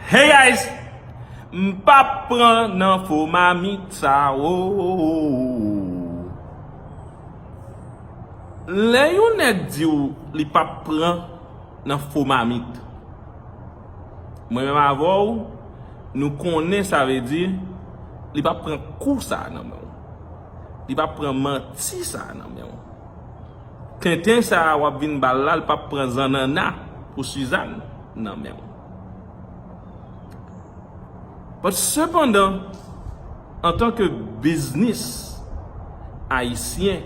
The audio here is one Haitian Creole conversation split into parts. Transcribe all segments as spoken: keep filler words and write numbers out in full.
Hey guys! M p ap pran nan fo mamit sa, oh. Lè yon nèg di w li p ap pran nan fo mamit, mwen menm avè w, nou konnen sa vle di li p ap pran kou sa nan men w. Li p ap pran manti sa nan men w. Tenten sa a w ap vin ba l la, l p ap pran zannanna pou Sizàn nan men w. But sepandan, antanke biznis ayisyen,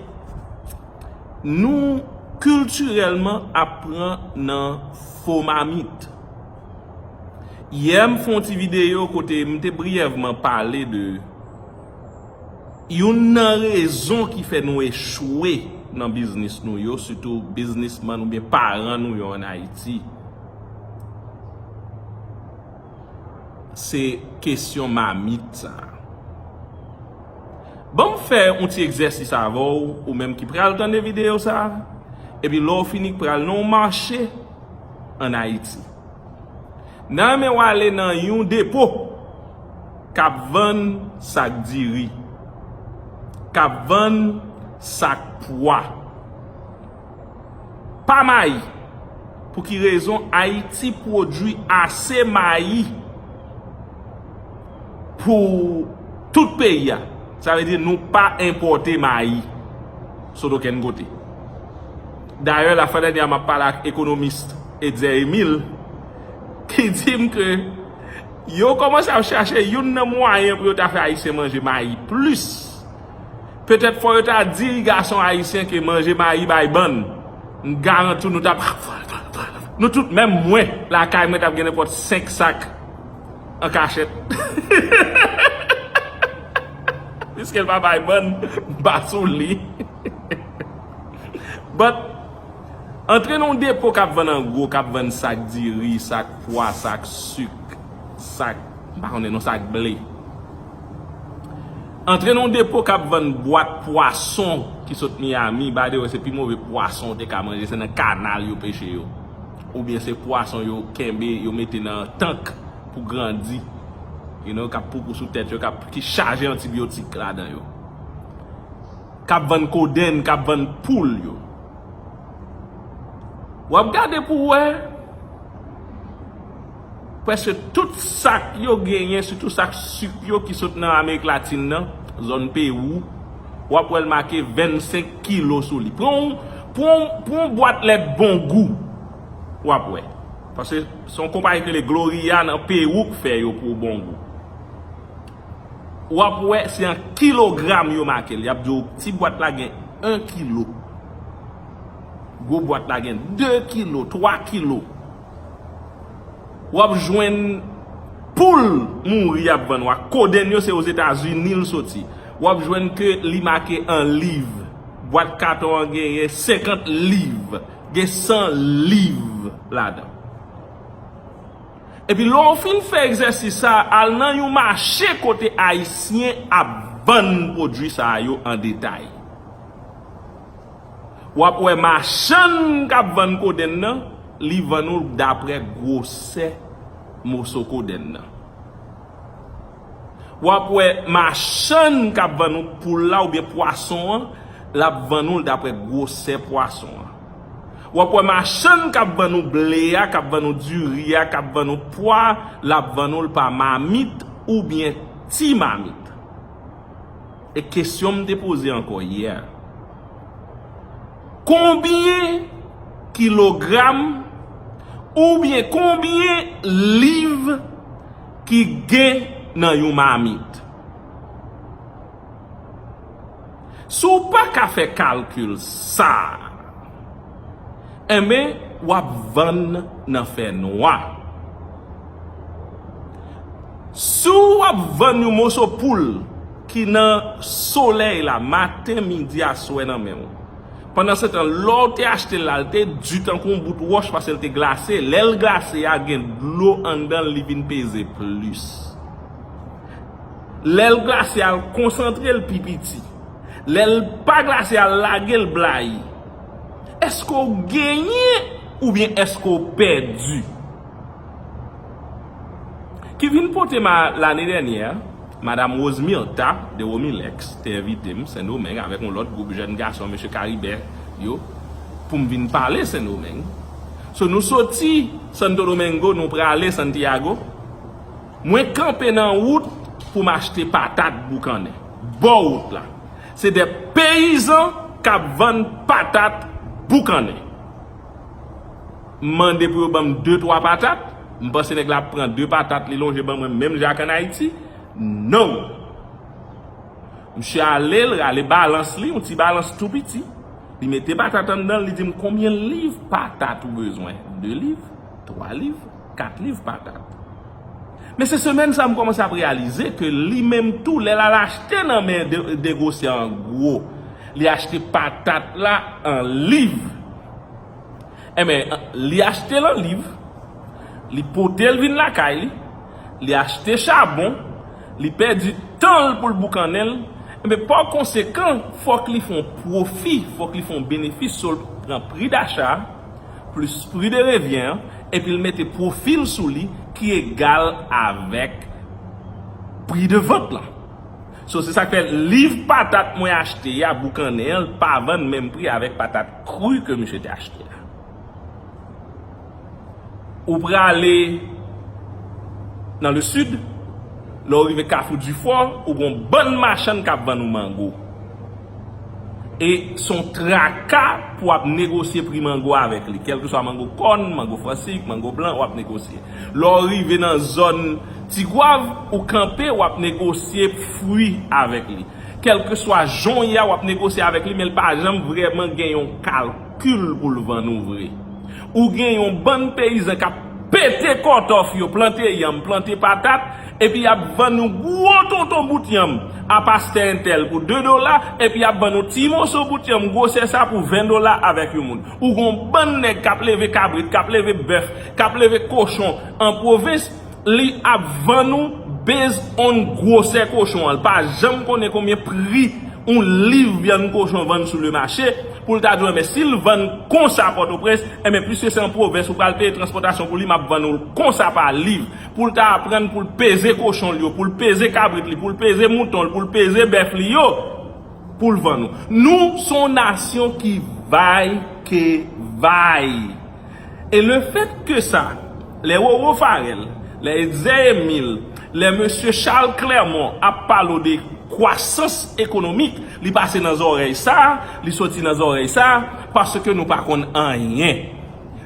nou kiltirèlman ap pran nan fo mamit. Yè, m fè yon ti videyo kote m te briyèvman pale de youn nan rezon ki fè nou echwe nan biznis nou yo, sitou biznismann oubyen paran nou yo ann Ayiti, se kesyon mamit sa a. Ban m fè yon ti egzèsis avè w, ou menm ki pral tande videyo sa a, epi lè w fini k pral nan yon mache ann Ayiti. Nan renmen w ale nan yon depo k ap vann sak diri, k ap vann sak pwa. Pa mayi. Pou ki rezon? Ayiti pwodui ase mayi pou tout peyi a. Sa vle di nou pa enpòte mayi sot okenn kote. Dayè, lafwa dènyè a, m ap pale ak ekonomis Etzer Emile, ki di m ke yo kòmanse ap chache youn nan mwayen pou yo ta fè Ayisyen manje mayi plis. Petèt fò yo ta di gason ayisyen ke manje mayi bay bann. M garanti w nou t ap, nou tout, menm mwen, lakay mwen t ap gen nenpòt senk sak an kachèt. Piske l pa bay bann, m pa sou li. But, antre nan yon depo k ap vann an gwo, k ap vann sak diri, sak pwa, sak sik, sak, m pa konnen non, sak ble. Antre nan yon depo k ap vann bwat pwason ki sot Miami, by the way, se pi move pwason w te ka manje, se nan kanal yo peche yo. Oubyen se pwason yo kenbe, yo mete nan tank pou grandi. You know, k ap poupou sou tèt yo, k ap, ki chaje antibyotik ladan yo. K ap vann kodenn, k ap vann poul yo. W ap gade pou w wè, prèske tout sak yo genyen, sitou sak sik yo ki sot nan Amerik Latin nan, zòn Pewou, w ap wè l make vennsenk kilo sou li. Pran yon, pran yon, pran yon bwat lèt Bongou, w ap wè. Paske se yon konpayi ki rele Gloria nan Pewou k fè yo pou Bongou. W ap wè se an kilogram yo make l. Y ap di w ti bwat la gen en kilo. Gwo bwat la gen de kilo, twa kilo. W ap jwenn poul mouri y ap vann. W ap, kodenn yo se Ozetazini l soti. W ap jwenn ke li make an liv. Bwat katon an genyen senkant liv. Gen san liv ladan. Epi lè w fin fè egzèsis sa a, al nan yon mache kote Ayisyen ap vann pwodui sa a yo an detay. W ap wè machann k ap vann kodenn nan, li vann ou daprè gwosè moso kodenn nan. W ap wè machann k ap vann ou poul la oubyen pwason an, l ap vann ou l daprè gwosè pwason an. W ap wè machann k ap vann ou ble a, k ap vann ou diri a, k ap vann ou pwa, l ap vann ou l pa mamit oubyen ti mamit. E kesyon m te poze ankò yè, konbyen kilogram oubyen konbyen liv ki gen nan yon mamit? Si w pa ka fè kalkil sa a, enben, w ap vann nan fènwa. Si w ap vann yon moso poul ki nan solèy la, maten, midi, aswè nan men w, pandansetan, lè w te achte l la, l te di tankou yon bout wòch paske l te glase. Lè l glase a, gen dlo anndan l, li vin peze plis. Lè l glase a, l konsantre l pi piti. Lè l pa glase a, l lage l blayi. Èske w genyen oubyen èske w pèdi? Ki vin pote ma lane dènyè, Madam Rosemirtha de Romilex te envite m Sendomeng avèk yon lòt gwoup jèn gason, mesye Karibè yo, pou m vin pale Sendomeng. So, nou soti Santo Domingo, nou prale Santiago. Mwen kanpe nan wout pou m achte patat boukannen. Bò wout la. Se de peyizan k ap vann patat boukannen. M mande pou yo ban m de, twa patat. M panse nèg la ap pran de patat, li lonje ban mwen, menm jan ak ann Ayiti. Non! Misye ale, l rale balans li, yon ti balans tou piti. Li mete patat anndan l, li di m konbyen liv patat ou bezwen. De liv, twa liv, kat liv patat. Men se semèn sa m kòmanse ap reyalize ke li menm tou, lè l al achte nan men de, negosye an gwo, li achte patat la an liv. Enben, li achte l an liv, li pote l vin lakay li, li achte chabon, li pèdi tan l pou l boukannen l. Enben, pa konsekan, fòk li fè yon pwofi, fòk li fè yon benefis, so l pran pri dacha a, plis pri de revyen an, epi l mete pwofi l sou li ki egal avèk pri de vant lan. So, se sa k fè liv patat mwen achte a, boukannen an, l pa vann menm pri avèk patat kri ke misye te achte a. Ou prale nan le sid, lè w rive Kafou Difò, ou gen yon bann machann k ap vann ou mango. E se yon traka pou w ap negosye pri mango avèk li. Kèlkeswa mango kòn, mango fransik, mango blan, w ap negosye. Lè w rive nan zòn Tigwav, ou kanpe, w ap negosye fwi avèk li. Kèlkeswa jan w ye a, w ap negosye avèk li, men l pa janm vrèman gen yon kalkil pou l vann ou vre. Ou gen yon bann peyizan k ap pete kòtòf yo, plante yanm, plante patat, epi y ap vann yon gwo tonton bout yanm a pastè entèl pou de dola, epi y ap vann yon ti moso bout yanm gwosè sa pou ven dola avèk yon moun. Ou gen yon bann nèg k ap leve kabrit, k ap leve bèf, k ap leve kochon an pwovens, li ap vann ou based on gwosè kochon an. Li pa janm konnen konbyen pri yon liv vyann kochon vann sou le mache, pou l ta di w, enben, si l vann konsa Pòtoprens, enben, piske se an pwovens, ou pral peye transpòtasyon pou li, m ap vann ou l konsa pa liv. Pou l ta aprann pou l peze kochon l yo, pou l peze kabrit li, pou l peze mouton l, pou l peze bèf li yo, pou l vann ou. Nou, se yon nasyon ki vay ke vay. E le fèt ke sa, lè Roro Farel, lè Etzer Emile, lè mesye Charles Clermont ap pale w de kwasans ekonomik, li pase nan zòrèy sa, li soti nan zòrèy sa, paske nou pa konn anyen.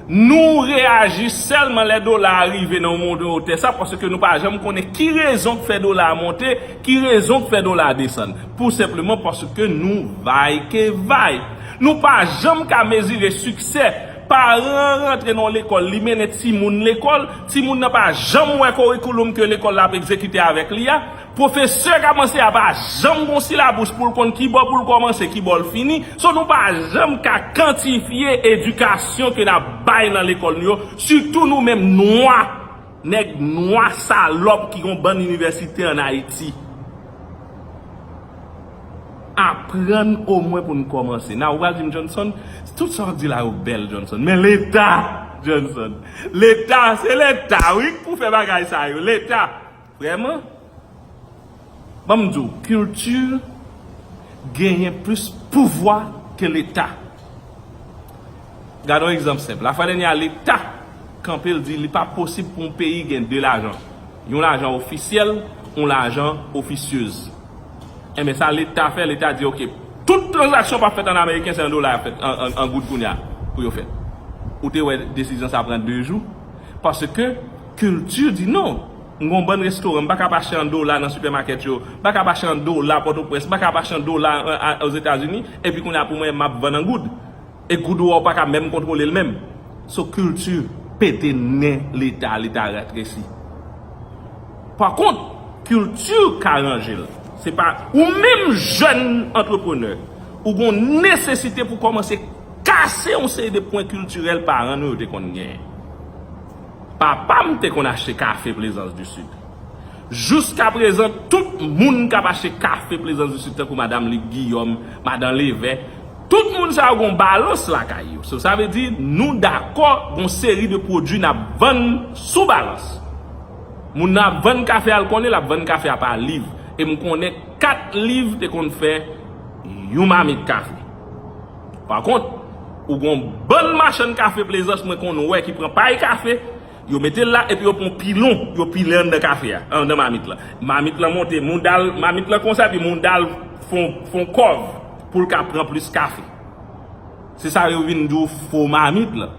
Nou reyaji sèlman lè dola a rive nan yon monte wotè sa, paske nou pa janm konnen ki rezon k fè dola a monte, ki rezon k fè dola a desann. Pou senpleman paske nou vay ke vay. Nou pa janm ka mezire siksè. Paran an rantre nan yon lekòl, li mennen timoun lekòl, timoun nan pa janm wè korikouloum ke lekòl la ap egzekite avèk li a. Pwofesè k ap anseye a pa janm gon silabous pou l konn ki bò pou l kòmanse, ki bò l fini. So, nou pa janm ka kantifye edikasyon ke n ap bay nan lekòl nou yo, sitou nou menm nwa, nèg nwa salòp ki gon bann inivèsite ann Ayiti. Aprann omwen pou n kòmanse. Nan, ou pral di m, Johnson, tout sa w ap di la yo bèl, Johnson. Men Leta, Johnson. Leta, se Leta, wi, k pou fè bagay sa yo. Leta. Vrèman. Ban m di w, kilti genyen plis pouvwa ke Leta. Gade yon egzanp senp. Lafwa dènyè a, Leta kanpe, l di li pa posib pou yon peyi gen de lajan. Yon lajan ofisyèl, yon lajan ofisyez. Enben, sa Leta fè, Leta di, oke, tout tranzaksyon p ap fèt an ameriken, se an dola y ap fèt, an, an, an goud kounye a pou yo fèt. Ou te wè desizyon sa pran de jou? Paske kilti di non. M gon bann restoran, m pa kab achte an dola nan sipèmakèt yo, m pa kab achte an dola Pòtoprens, m pa kab achte an dola an, an, Ozetazini, epi kounye a pou mwen, m ap vann an goud. E goud ou a, ou pa ka menm kontwole l menm. So, kilti pete nen Leta, Leta ratresi. Pa kont, kilti ka ranje l. Se pa ou menm jèn antreprenè, ou gon nesesite pou kòmanse kase yon seri de pwen kiltirèl paran nou yo te konn genyen. Papa m te konn achte kafe Plaisance du Sud. Jiskaprezan, tout moun k ap achte kafe Plaisance du Sud, tankou madanm Luc Guillaume, madanm Levè, tout moun sa yo gon balans lakay yo. So, sa vle di, nou dakò gon seri de pwodui n ap vann sou balans. Moun nan ap vann kafe a, l konnen l ap vann kafe a pa liv. E m konnen kat liv te konn fè yon mamit kafe. Pa kont, ou gon bann machann kafe Plezans mwen konn wè ki pran pay kafe, yo mete l la epi yo pran pilon, yo pile anndan kafe a, anndan mamit la. Mamit la monte, mouda l, mamit la konsa, epi mouda l fon, fon kòv pou l ka pran plis kafe. Se sa yo vin di w fo mamit la.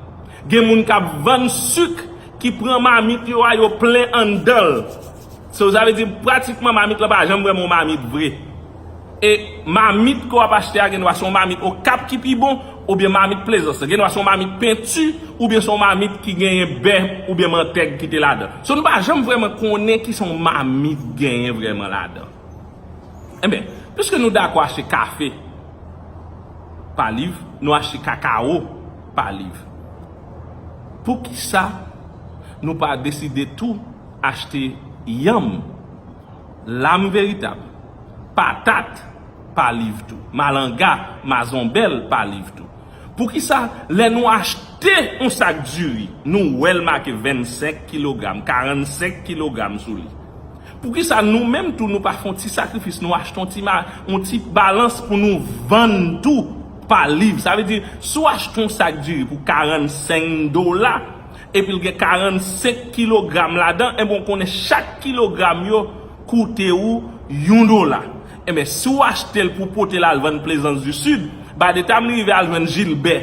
Gen moun k ap vann sik ki pran mamit yo a, yo plen anndan l. So, sa vle di, pratikman, mamit la pa janm vrèman yon mamit vre. E mamit ke w ap achte a, gen dwa se yon mamit Okap ki pi bon, oubyen mamit Plezans. Gen dwa se yon mamit penti, oubyen se yon mamit ki genyen bè, oubyen mantèg ki te ladan. So, nou pa janm vrèman konnen ki se yon mamit genyen vrèman ladan. Enben, piske nou dakò achte kafe pa liv, nou achte kakawo pa liv. Poukisa nou pa deside tou achte yanm, lam veritab, patat pa liv tou, malanga, mazonbèl pa liv tou? Poukisa lè nou achte yon sak diri, nou wè l make vennsenk kilogram, karannsenk kilogram sou li? Poukisa nou menm tou nou pa fè yon ti sakrifis, nou achte yon ti, ma, yon ti balans pou nou vann tou pa liv? Sa vle di, si w achte yon sak diri pou karannsenk dola, epi l gen karannsenk kilogram ladan, enben, w konnen chak kilogram yo koute ou yon dola. Enben, si w achte l pou pote l al vann Plezans di Sid, by the time li rive al jwenn Jilbè,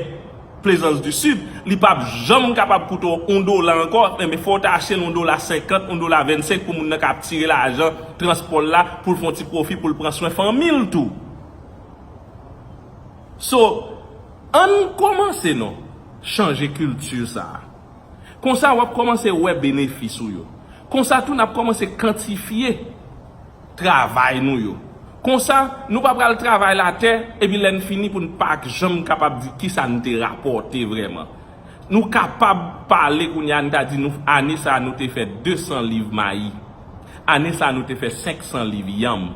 Plezans di Sid, li p ap janm kapab koute w yon dola ankò, enben, fò w ta achte l yon dola senkant, yon dola vennsenk pou moun nan ka ap tire lajan transpò l la, pou l fè yon ti pwofi, pou l pran swen fanmi l tou. So, ann kòmanse non, chanje kilti sa a. Konsa, w ap kòmanse wè benefis ou yo. Konsa tou, n ap kòmanse kantifye travay nou yo. Konsa, nou pa pral travay latè, epi lè n fini pou n pa janm kapab di kisa n te rapòte vrèman. Nou kapab pale kounye a, n ta di nou, ane sa a, nou te fè de san liv mayi. Ane sa a, nou te fè senk san liv yanm.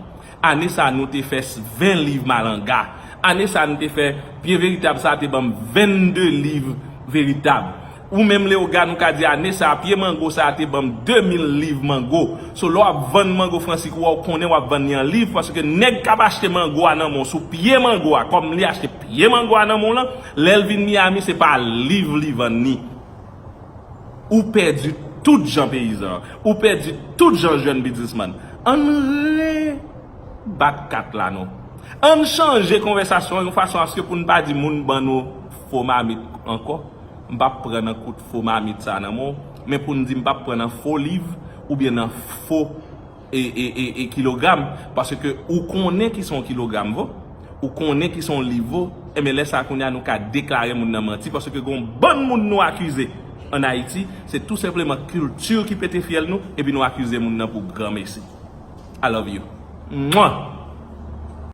Ane sa a, nou te fè ven liv malanga. Ane sa a, nou te fè, pye veritab sa a te ban m vennde liv veritab. Ou menm, Leogàn, ou ka di, ane sa a, pye mango sa a te ban m de mil liv mango. So, lè w ap vann mango Fransik ou a, ou konnen w ap vann li an liv, paske nèg k ap achte mango a nan men w, sou pye mango a, kòm li achte pye mango a nan men w lan, lè l vin Miami, se pa liv li vann ni. Ou pèdi tout jan peyizan. Ou pèdi tout jan jèn biznismann. Ann rebat kat la non. Ann chanje konvèsasyon an yon fason aske pou n pa di moun ban nou fo mamit ankò. M p ap pran nan kout fo mamit sa nan men w, men pou n di m p ap pran nan fo liv oubyen nan fo e, e, e, e kilogram, paske ou konnen ki se yon kilogram vo, ou konnen ki se yon liv vo, enben lè sa a kounye a nou ka deklare moun nan manti, paske gen yon bann moun nou akize ann Ayiti, se tou senpleman kilti ki pete fyèl nou, epi nou akize moun nan pou granmesi. I love you. Mwa!